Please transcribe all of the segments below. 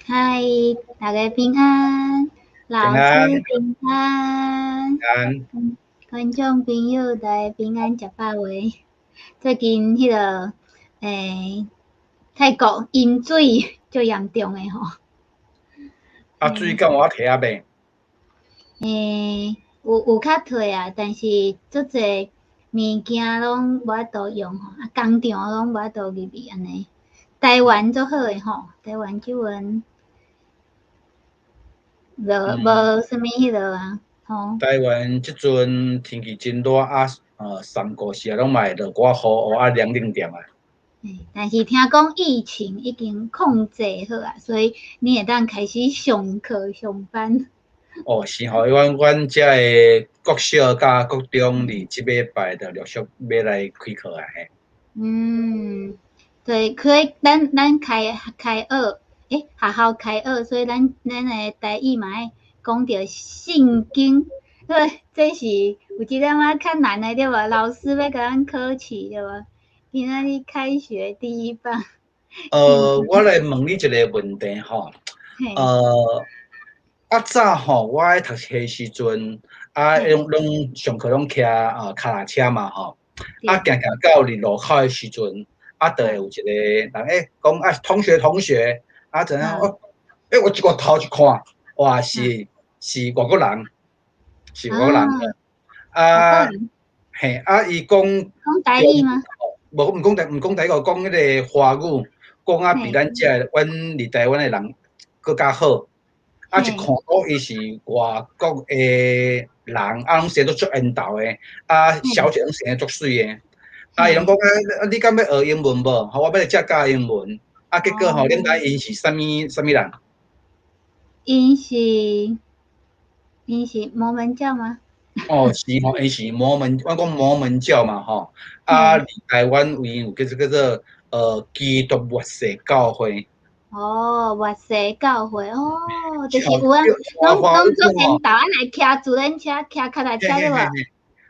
嗨，大家平安，老師平安，平安，觀眾朋友大家平安，食飽未？最近彼個泰國淹水足嚴重的吼。啊，水敢有退啊未？有較退啊，但是足濟物件攏無法度用吼，啊，工廠攏無法度入去按呢。台灣足好的吼，台灣這陣無啥物彼落啊，吼。台灣這陣天氣真熱啊，三五時啊攏嘛會落寡雨，雨啊涼冷點啊。但是聽講疫情已經控制好啊，所以你會當開始上課上班。哦，是吼，阮遮的國小佮國中佇這禮拜就陸續欲來開課啊嘿。嗯，對，可以，咱開學，學校開學，所以咱的台語嘛愛講著聖經，對，這是有一點仔較難的對無？老師欲共咱考試對無？今仔日開學第一棒。我來問你一個問題吼，較早吼，我咧讀冊的時陣，啊，攏上課攏騎跤踏車嘛吼，啊，行行到佇路口的時陣，啊，就會有一個人講啊，同學同學，啊怎樣？我一個頭一看，哇，是外國人，是外國人，啊，嘿，啊，伊講講台語嗎？無，毋講台語，講彼個華語，講啊比咱遮阮佇台灣的人閣較好。啊，一看到伊是外國的人，啊，攏生做足緣投的，啊，小姐攏生得足媠的。啊，伊攏講啊，你敢欲學英文無？吼，我欲來遮教英文。啊，結果吼，恁知𪜶是啥物啥物人？𪜶是摩門教嗎？哦，是吼，𪜶是摩門，阮講摩門教嘛吼。啊，佇台灣有有叫做基督末世教會。哦，末世教會哦，就是有啊，攏足緣投，啊來騎自行車，騎跤踏車對無？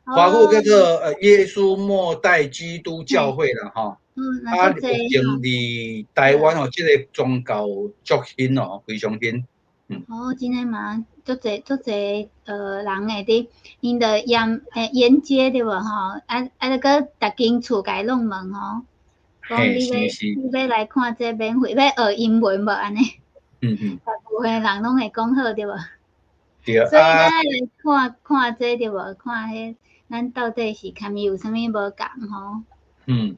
華語叫做耶穌末代基督教會啦吼。啊，目前佇台灣哦，這個宗教足興哦，非常興。哦，真的嗎？足濟足濟人會佇𪜶著沿街對無吼？啊啊，閣逐間厝共伊挵門吼，講你欲來看這免費，欲學英文無按呢？大部分人攏會講好對無？對。所以咱愛來看看這對無？看彼咱到底是堪伊有啥物無仝吼？嗯，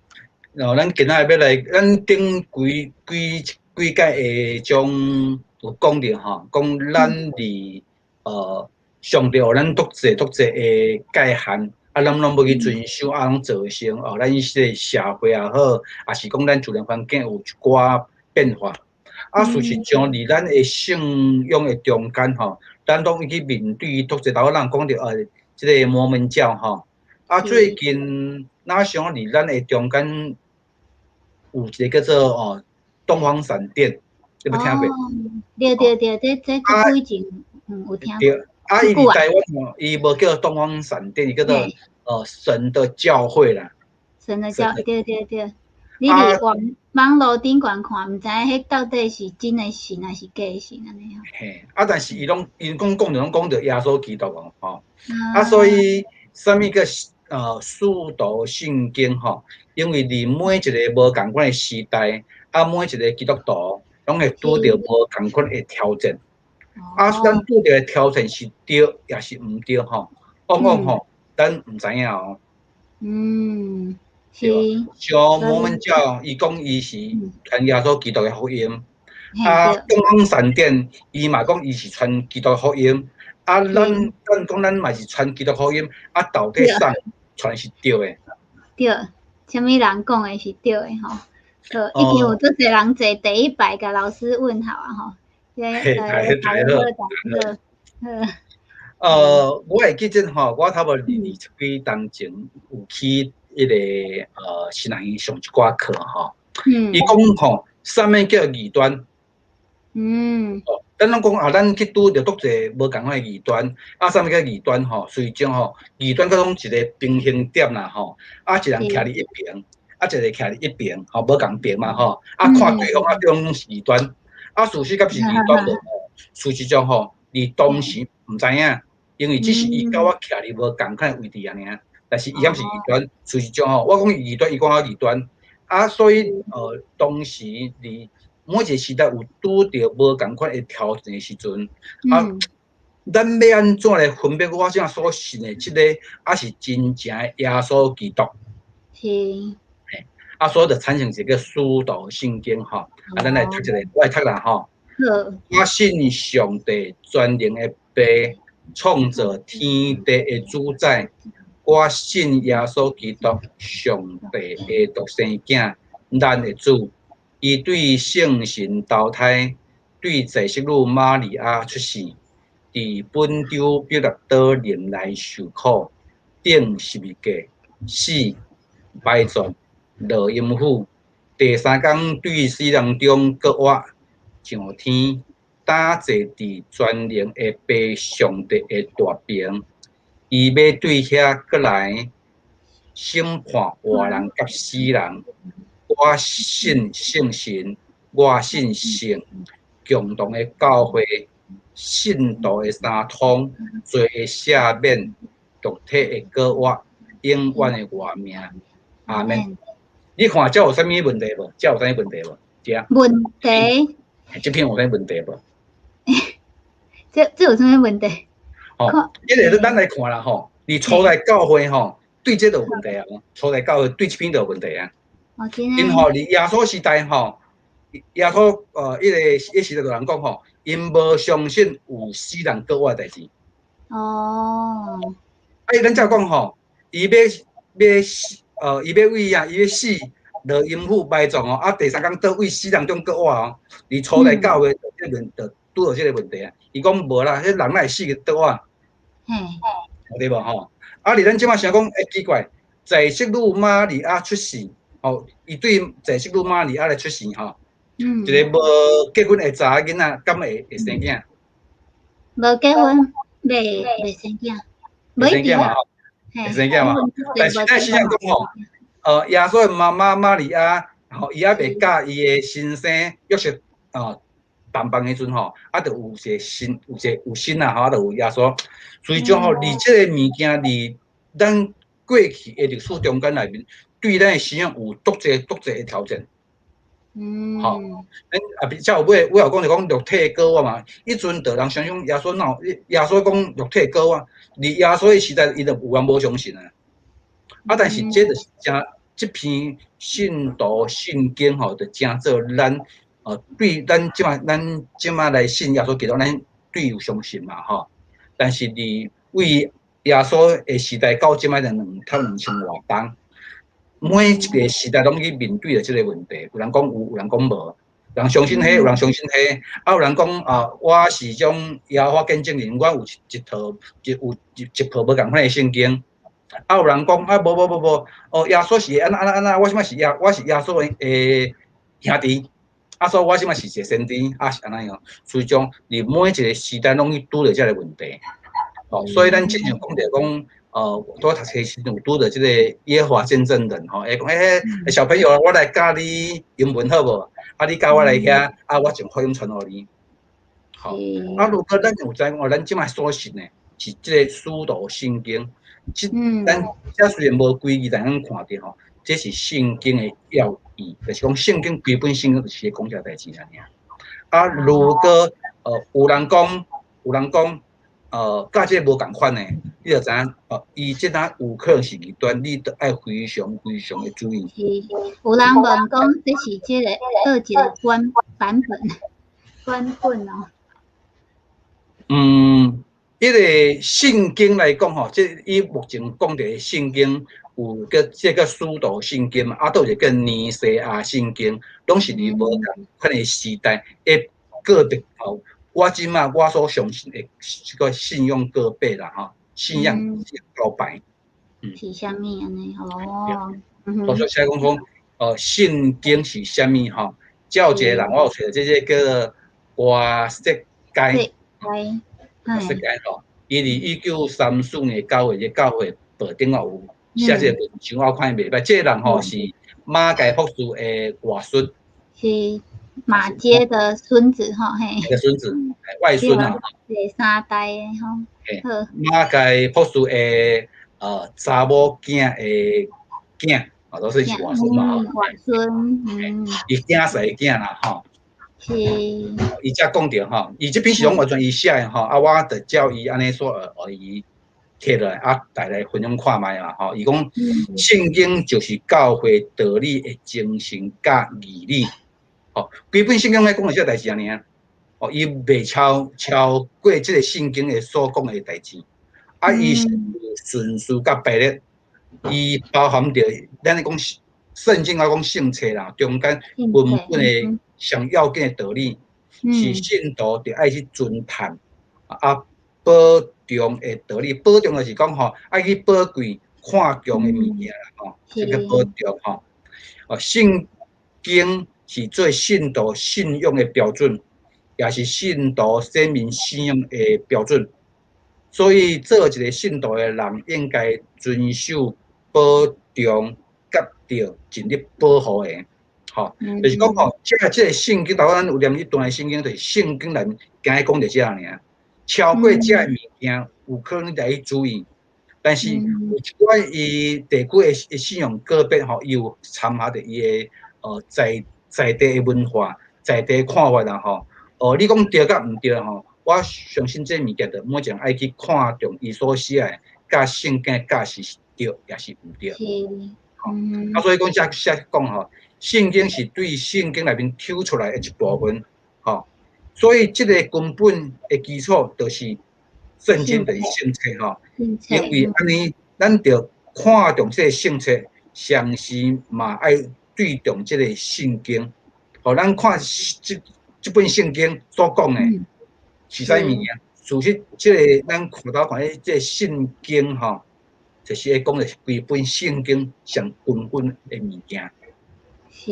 然後咱今仔日欲來，咱頂幾幾幾屆的種有講著吼，講咱佇上帝予咱足濟足濟的界限，啊，咱攏欲去遵守，啊，攏造成哦，咱這個社會也好，抑是講咱自然環境有一寡變化。啊，事實上，佇咱的信仰的中間吼，咱攏去面對足濟，頭仔人講著這個摩門教吼。啊，最近若像佇咱的中間有一個叫做哦東方閃電，你捌聽過？對對對，這幾前有聽過。對，啊，伊佇台灣吼，伊無叫東方閃電，伊叫做神的教會啦。神的教，對對對。你佇網路頂懸看，毋知影彼到底是真的神抑是假的神按呢吼。嘿，啊，但是伊攏𪜶講講著攏講著耶穌基督哦，吼。啊，所以啥物叫使徒信經吼？因為佇每一個無仝款的時代，啊，每一個基督徒攏會拄著無仝款的挑戰。啊，咱拄著的挑戰是對，抑是毋對吼？往往吼，咱毋知影哦。是。像摩門教，伊講伊是傳耶穌基督的福音。啊，東方閃電，伊嘛講伊是傳基督福音。啊，咱講咱嘛是傳基督福音，啊，到底啥傳是對的？對，啥物人講的是對的吼？好，已經有足濟人坐第一排共老師問好啊吼。嘿，大家好，大家好。我會記得吼，我差不多二十幾冬前有去彼個神學院上一寡課吼。伊講吼，啥物叫異端？哦，咱攏講啊，咱去拄著足濟無仝款的異端，啊，啥物叫異端吼？實際上吼，異端閣講一個平衡點啦吼，啊，一人徛佇一邊，啊，一個徛佇一邊，吼，無仝邊嘛吼，啊，看對方啊，對方攏是異端，啊，事實敢是異端無？事實上吼，佇當時毋知影，因為只是伊佮我徛佇無仝款的位置爾爾，但是伊敢是異端。事實上吼，我講異端，伊講我異端。啊，所以當時佇每一個時代有拄著無仝款的挑戰的時陣，啊，咱欲按怎來分辨我這所信的這個，抑是真正的耶穌基督？嘿，啊，所以就產生一個使徒信經吼，啊，咱來讀一下，我來讀啦吼。好。我信上帝全能的父，創造天地的主宰。我信耶穌基督，上帝的獨生囝，咱的主。伊對聖神投胎，對濟世女瑪利亞出世，佇本丟彼拉多忍耐受苦，釘十字架，死，埋葬，落陰府，第三工對死人中復活，上天，擔坐佇全能的父上帝的大爿。伊欲對遐閣來審判活人佮死人。我信聖神，我信聖共同的教會，信徒的相通，罪的赦免，肉體的復活，永遠的活命。阿們。你看這有啥物問題無？這有啥物問題無？這問題？這篇有啥物問題無？這有啥物問題？吼，這個咱來看啦吼，佇初代教會吼，對這就有問題啊。初代教會對這篇就有問題啊。𪜶吼，佇耶穌時代吼，耶穌彼個彼時代就人講吼，𪜶無相信有死人復活的代誌。啊，伊咱才講吼，伊欲欲死，伊欲為啊，伊欲死，落陰府埋葬哦，啊，第三工倒對死人中復活哦。佇初代教會這問就拄著這個問題啊。伊講無啦，彼人哪會死去倒活？對無吼？啊，佇咱這馬想講，欸，奇怪，濟世女瑪利亞出世，吼，伊對濟世女瑪利亞來出世吼，一個無結婚的查某囡仔，敢會生囝？無結婚，袂生囝，袂生囝嘛吼，袂生囝嘛。但是咱先講吼，耶穌的媽媽瑪利亞，吼，伊猶未佮伊的先生約瑟哦同房的時陣吼，啊，就有一個身，有一個有身啊，吼，啊，就有耶穌。所以講吼，佇這個物件，佇咱過去的歷史中間內面，對咱的信仰有足濟足濟的挑戰。吼，咱啊，比較尾尾後講就講肉體復活嘛，彼陣就人相信耶穌哪有？耶穌講肉體復活，佇耶穌的時代，伊就有人無相信啊。啊，但是這就是誠這篇信徒信經吼，就誠做咱對咱這馬來信耶穌基督，咱對有相信嘛吼。但是佇為耶穌的時代到這馬就兩2000外冬，每一個時代攏去面對著這個問題。有人講有，有人講無，有人相信彼，有人相信彼，啊，有人講啊，我是種耶和華見證人，我有一套一有一一套無仝款的聖經。啊，有人講啊，無無無無，哦，耶穌是按怎按怎按怎，我是耶穌的兄弟，啊，所以我這馬是一個先知，啊是按呢樣。所以講，佇每一個時代攏去拄著這個問題。哦，所以咱之前講著講，拄讀冊時陣有拄著這個耶和華見證人吼，會講欸，小朋友，我來教你英文好無？啊，你佮我來遐，啊，我將福音傳予你。好，啊，如果咱有知影，咱這馬所信的是這個使徒信經，這咱這雖然無規字，但咱看著吼，這是聖經的要義，就是講聖經規本聖經就是咧講這代誌爾爾。啊，如果有人講，佮這個無仝款的，你就知影，哦，伊這哪有可能是異端，你著愛非常非常的注意。是，有人問講，這是這個佗一個版版本版本哦。嗯，彼個聖經來講吼，這以目前講的聖經有個這個使徒信經嘛，啊，閣有一個尼西亞信經，攏是佇無仝款的時代的個別吼。我這馬我所相信的這個信仰告白啦，吼，信仰告白。是啥物按呢？哦。我說寫講講，聖經是啥物吼？這有一個人，我有揣著這個叫歌瑟該，歌瑟該吼，伊佇1934年9月，這教會報頂有寫這個文章，我看伊袂䆀。這個人吼是馬偕博士的外孫。馬偕的孫子吼，嘿。的孫子，外孫啊。第三代的吼。嘿。馬偕博士的查某囝的囝，啊，都是外孫嘛。外孫，嗯。伊囝婿囝啦，吼。是。伊才講著吼，伊這篇是攏完全伊寫的吼，啊，我就照伊按呢說，伊貼落來，啊，帶來分享看覓嘛，吼。伊講聖經就是教會道理的精神佮義理，吼，規本聖經咧講的這個代誌按呢，哦，伊袂超過這個聖經的所講的代誌，啊，伊是順序佮排列，伊包含著咱咧講聖經啊，講聖冊啦，中間根本的上要緊的道理，是信徒著愛去尊探啊，保重的道理，保重就是講吼，愛去寶貴看重的物件啦，吼，這個保重吼。哦，聖經是做信徒信仰的標準，也是信徒生命信仰的標準。所以做一個信徒的人，應該遵守保重佮著盡力保護的。吼，就是講吼，這個聖經，頭咱有念一段聖經，就是聖經內面敢若講著這爾，超過這个物件，有可能你著去注意。但是有一寡伊地區的信仰個別吼，伊有參合著伊的在地的文化、在地的看法啦吼。你講對佮毋對吼？我相信這物件，著每一個人愛去看重伊所寫的，佮聖經教是對，抑是毋對。吼，啊，所以講這寫講吼，聖經是對聖經內面抽出來的一部分，吼，所以這個根本的基礎就是聖經，就是聖冊吼。因為按呢，咱著看重這個聖冊，同時嘛愛對重這個聖經。予咱看這本聖經所講的是啥物件？事實，這個咱看到看這個聖經吼，就是會講的是規本聖經上根本的物件。是。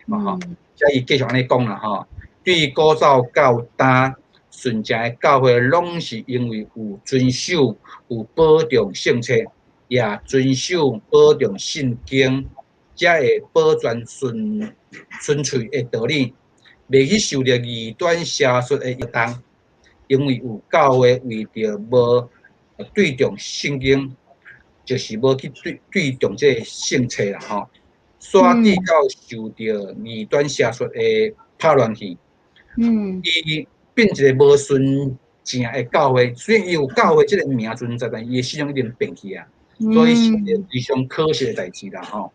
吼，所以繼續按呢講啦吼，對古早到今，純正的教會攏是因為有遵守、有保重聖冊，也遵守保重聖經，才會保全純粹的道理，袂去受著異端邪說的搖動。因為有教會為著無對重聖經，就是無去對重這個聖冊啦吼，煞至到受著異端邪說的拍亂去。伊變一個無純正的教會，雖然伊有教會這個名存在，但伊的信仰已經變去啊，所以是一個非常可惜的代誌啦吼。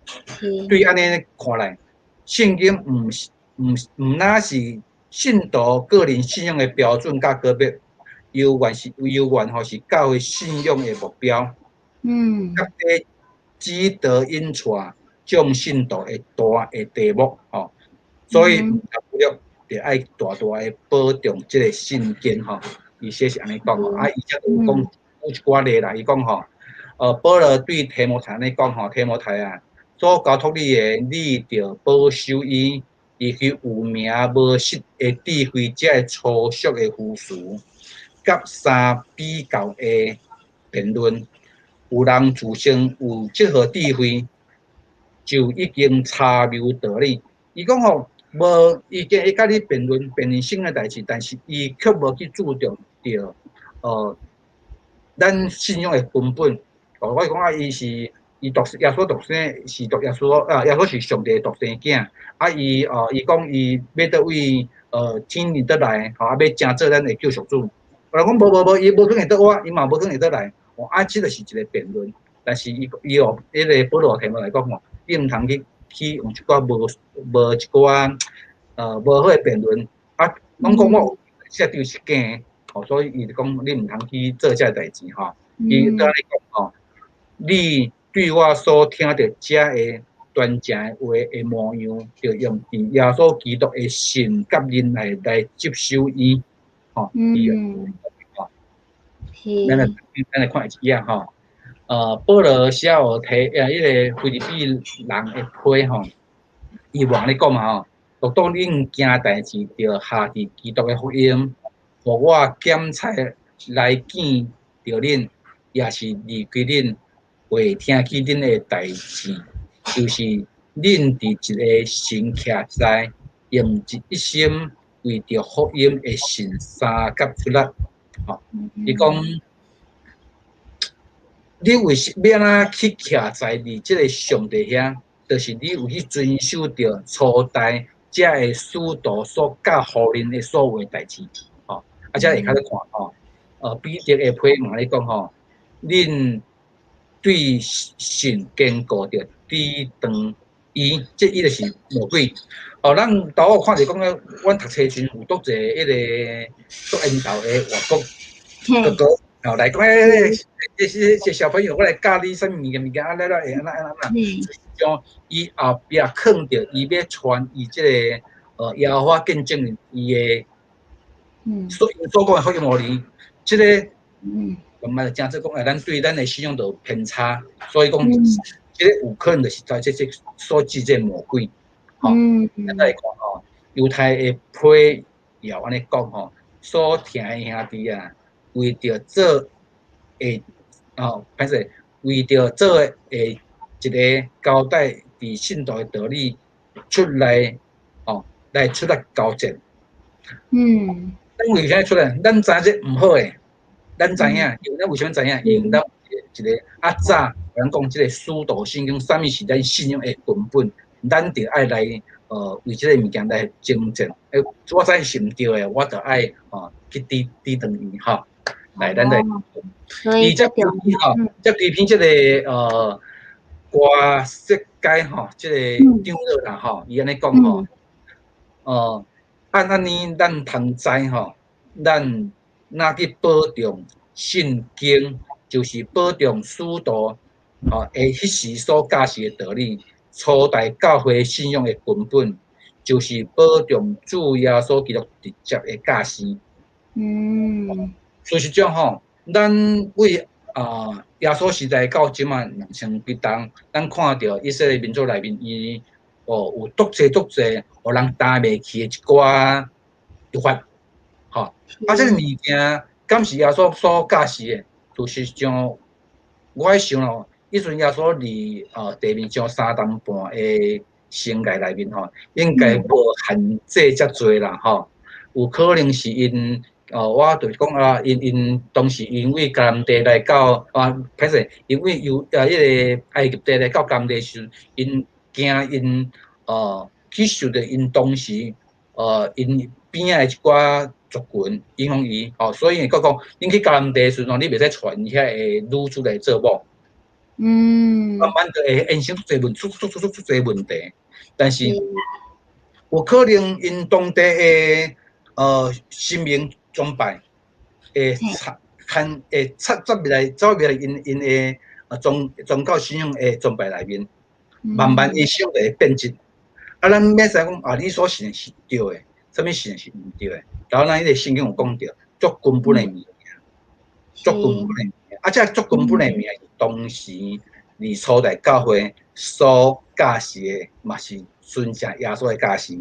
對按呢看來，聖經毋是毋若是信徒個人信仰的標準佮告別，猶原吼是教會信仰的目標。佮咧指導引帶眾信徒的大的題目吼，所以毋得著愛大大的保重這個聖經吼。伊寫是按呢講吼，啊，伊才有講舉一寡例啦。伊講吼，保羅對提摩太按呢講吼，提摩太啊，所交託你的，你著保守伊，伊去有名無實的智慧，這个粗俗的虛詞，佮三比較的辯論。有人自稱有這號智慧，就已經差謬道理。伊講吼，無，伊見伊佮你辯論辯論聖經的代誌，但是伊卻無去注重著，咱信仰的根本。哦，我講啊，伊是伊獨耶穌獨生，是獨耶穌啊，耶穌是上帝獨生囝。啊，伊哦，伊講伊欲佗位天裡倒來，吼，啊，欲成做咱的救贖主。有人講無無無，伊無可能會倒我，伊嘛無可能會倒來。哦，啊，這就是一個辯論。但是伊伊哦，彼個保羅提摩太講吼，你毋通去用一寡無一寡無好的辯論。啊，攏講我有這就是假的，吼，所以伊就講你毋通去做這個代誌吼。伊對按呢講吼，你對我所聽著這个端正的話的模樣，著用佇耶穌基督的信佮忍耐來接受伊，吼。吼，咱來看一頁吼。保羅寫予提彼個腓立比人的批吼，伊有按呢講嘛吼，獨當恁行代誌，著合佇基督的福音，予我檢采來見著恁，抑是離開恁，會聽起恁的代誌，就是恁佇一个神徛在，用一心為著福音的神相佮出力。吼，伊講，你為欲按怎去徛在佇這个上帝遐，就是你有去遵守著初代遮个使徒所教予恁的所有的代誌。吼，啊，遮下跤咧看吼，彼得的批嘛咧講吼，恁對信堅固著抵擋伊，這伊就是魔鬼。哦，咱頭我看者講咧，阮讀冊時陣有拄一个彼个做緣投的外國哥哥，哦來講，欸，這小朋友，我來教你啥物物件物件，啊，了了會按怎按怎按怎，將伊後壁囥著伊欲傳伊這个耶和華見證人伊的，所講的福音予你，這个，慢慢誠濟講，哎，咱對咱的信仰就有偏差，所以講，這个有可能就是在這所指這魔鬼，吼，咱來看吼，猶太的批也按呢講吼，所疼的兄弟啊，為著做會哦，歹勢，為著做的一个交代佇信徒的道理出來，哦，來出來交戰。咱為啥出來？咱知影這毋好的，咱知影，因為咱為啥物知影？因為咱有一个較早咱講這个使徒信經，啥物是咱信仰的根本？咱著愛來為這个物件來爭戰。欸，我知是毋對的，我著愛哦去抵擋伊吼。來，咱來。伊這篇吼，這規篇這个歌設解吼，這个長老啦吼，伊按呢講吼，按按呢，咱通知吼，咱若去保重聖經，就是保重使徒吼的彼時所教示的道理，初代教會信仰的根本，就是保重主耶穌基督直接的教示。事實上吼，咱為啊耶穌時代到這馬2000幾冬，咱看著以色列民族內面，伊哦有足濟足濟，予人擔袂起的一寡律法，吼，啊，這个物件敢是耶穌所教示的？事實上，我咧想咯，彼陣耶穌佇地面上3冬半的生涯內面吼，應該無限制遮濟啦，吼，有可能是𪜶哦，我就是講啊，𪜶當時因為迦南地來到啊，歹勢，因為猶啊，彼個埃及地來到迦南地時陣，𪜶驚𪜶去受著𪜶當時𪜶邊仔的一寡族群影響伊，吼，所以閣講，恁去迦南地時陣吼，你袂使娶𪜶遐个女子來做某。慢慢就會衍生出濟問，出出出出出濟問題。但是有可能𪜶當地的神明崇拜會插牽會插插入來，走入來𪜶的宗教信仰的崇拜內面，慢慢伊信仰就會變質。啊，咱免使講啊，你所信的是對的，啥物信的是毋對的。然後咱彼个聖經有講著，足根本的物件，足根本的物件。啊，這足根本的物件是當時佇初代教會所教示的，嘛是純正耶穌的教示。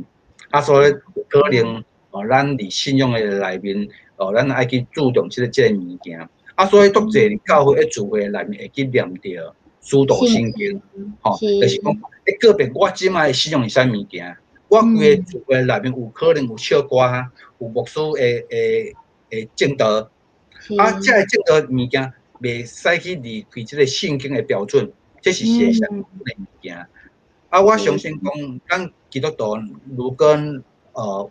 啊，所以有可能哦，咱佇信仰的內面，哦，咱愛去注重這个物件。啊，所以足濟教會的聚會內面會去念著使徒信經，吼，就是講，欸，個別我這擺的信仰是啥物件？我規個聚會內面有可能有唱歌，有牧師的證道，啊，這个證道物件袂使去離開這个聖經的標準，這是事實的物件。啊，我相信講，咱基督徒如果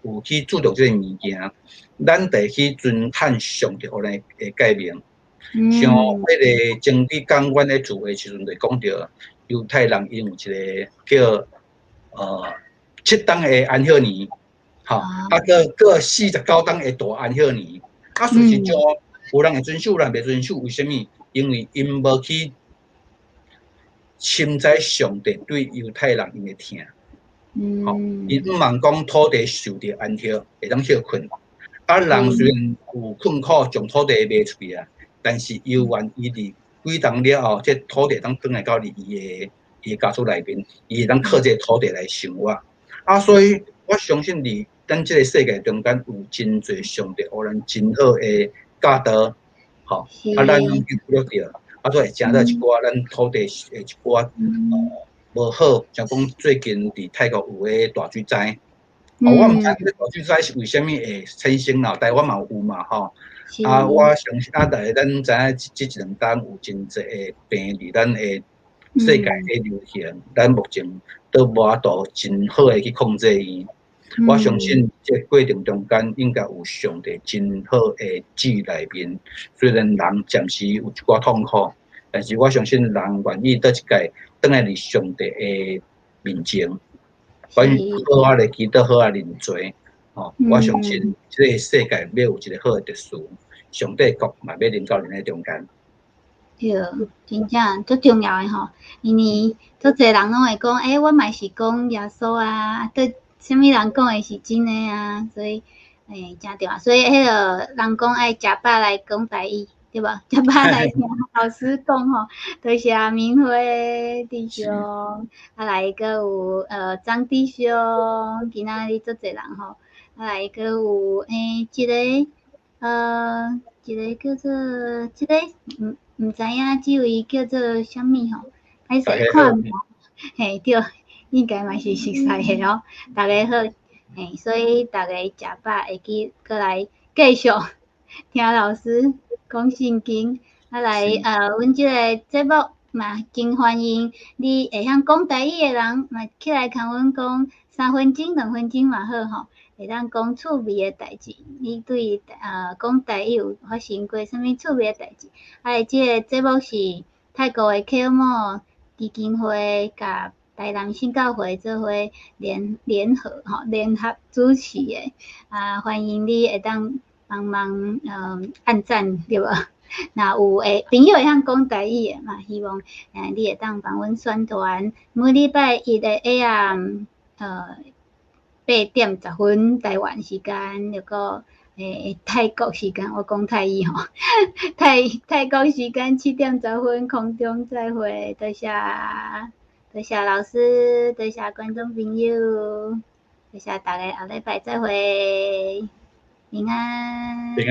有去注重這个物件，咱得去尊嘆上帝予咱的誡命。像彼個真理講，阮咧聚會時陣就講著，猶太人𪜶有一個叫7冬的安息年，吼，啊，閣49冬的大安息年。啊，事實上有人會遵守，有人袂遵守，為啥物？因為𪜶無去深知上帝對猶太人𪜶的疼。吼，𪜶毋茫講土地受著安息，會當歇睏。啊，人雖然有困苦，將土地賣出去啊，但是猶原伊佇幾冬了後，這土地當轉來到伊的伊的家族內面，伊會當靠這個土地來生活。啊，所以我相信佇咱這個世界中間有真濟上帝予咱真好的教導，吼，啊，咱攏去忽略著，啊，所以會成做一寡咱土地的一寡無好，像講最近佇泰國有個大水災，我毋知這個大水災是為啥物會產生啦，台灣嘛有嘛吼。啊，我相信啊，但是咱知影這一兩冬有真濟的病佇咱的世界咧流行，咱目前都無法度真好的去控制伊。我相信這過程中間應該有上帝真好的旨意內面，雖然人暫時有一寡痛苦，但是我相信人願意倒一擺轉來佇上帝的面前，關於好好來祈禱，好好認罪，吼，我相信這個世界欲有一個好的秩序，上帝國嘛欲臨到咱的中間。對，真正足重要的吼，因為足濟人攏會講，欸，我嘛是講耶穌啊，對，啥物人講的是真的啊，所以，欸，誠重要。所以彼個人講愛食飽來講台語，對無？食飽來聽老師講吼，多謝明輝弟兄，啊來閣有張弟兄，今仔日足濟人吼，啊來閣有欸，一個叫做這個毋知影這位叫做啥物吼，歹勢看名，嘿對，應該嘛是熟似的哦。大家好，嘿，所以大家食飽會記閣來繼續聽老師講聖經，啊來阮這個節目嘛真歡迎你會曉講台語的人嘛起來共阮講3分鐘、2分鐘嘛好吼，會當講趣味的代誌。你對講台語有發生過啥物趣味的代誌？啊，這個節目是泰國的啟摩基金會佮台南新教會做伙聯合吼，聯合主持的。啊，歡迎你會當幫忙按讚對無？若有會朋友會曉講台語的嘛，希望你會當幫阮宣傳。每禮拜一的下暗8點10分台灣時間，抑閣泰國時間，我講泰語吼，泰國時間7點10分空中再會，多謝，多謝老師，多謝觀眾朋友，多謝大家，後禮拜再會，平安。平安。